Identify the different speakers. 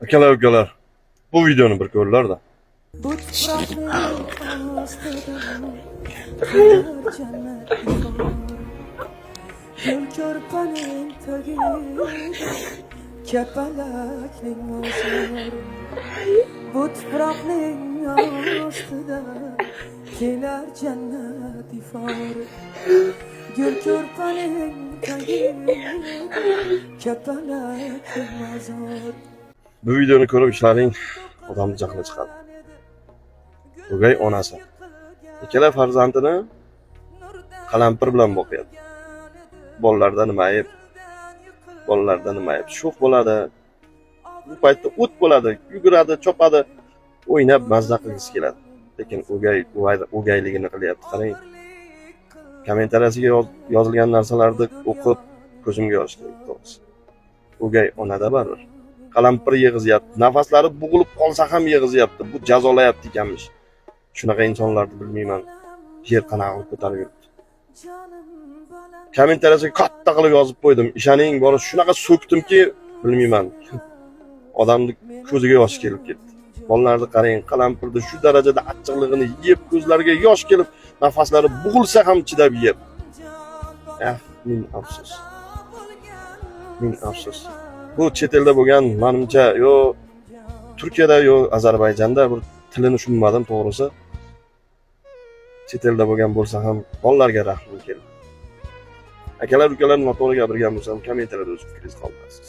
Speaker 1: Akalar, ukalar, bu videoni bir ko'ringlar-da.
Speaker 2: Bu tuproqning ostida kelar jannat bor. Gul ko'rpaning tagida kapalakning mozori. Bu tuproqning ostida kelar jannat ifori. Gul ko'rpaning tagida kapalakning mozori.
Speaker 1: Bu videoni ko'rib ishlaring odamni jahli chiqadi. O'gay onasi ikkala farzandini qalampir bilan boqyapti. Bolalarda nima ayb? Bolalarda nima ayb? Sho'x bo'ladi. Bu paytda o't bo'ladi, yuguradi, chopadi, o'ynab mazza qilgisi keladi. Lekin o'gay o'gayligini qilyapti. Qarang. Kommentariyasiga yozilgan narsalarni o'qib ko'zimga yosh keldi, to'g'risi. O'gay onada baribir. Qalampir yeg'izyapti. Nafaslari bo'g'ilib qolsa ham yeg'izyapti. Bu jazolayapti ekanmish. Shunaqa insonlarni bilmayman. Yer qanaqa qilib ko'tarib yuribdi. Kommentariyasiga katta qilib yozib qo'ydim. Ishoning, borib shunaqa so'kdimki, bilmayman. Odamni ko'ziga yosh kelib ketdi. Bolalarni qarang, qalampirni shu darajada achchiqlig'ini yeb, ko'zlariga yosh kelib, nafaslari bo'g'ilsa ham chidab yeb. Ah, ming afsus. Ming afsus. Bu chet elda bo'lgan, manimcha, yo Turkiyada, yo Ozarbayjonda, bir tilini tushunmadim to'g'risi. Chet elda bo'lgan bo'lsa ham bolalarga rahmim keldi. Akalar, ukalar, noto'g'ri gapirgan bo'lsam, kommentariyada o'z fikringizni qoldirasiz.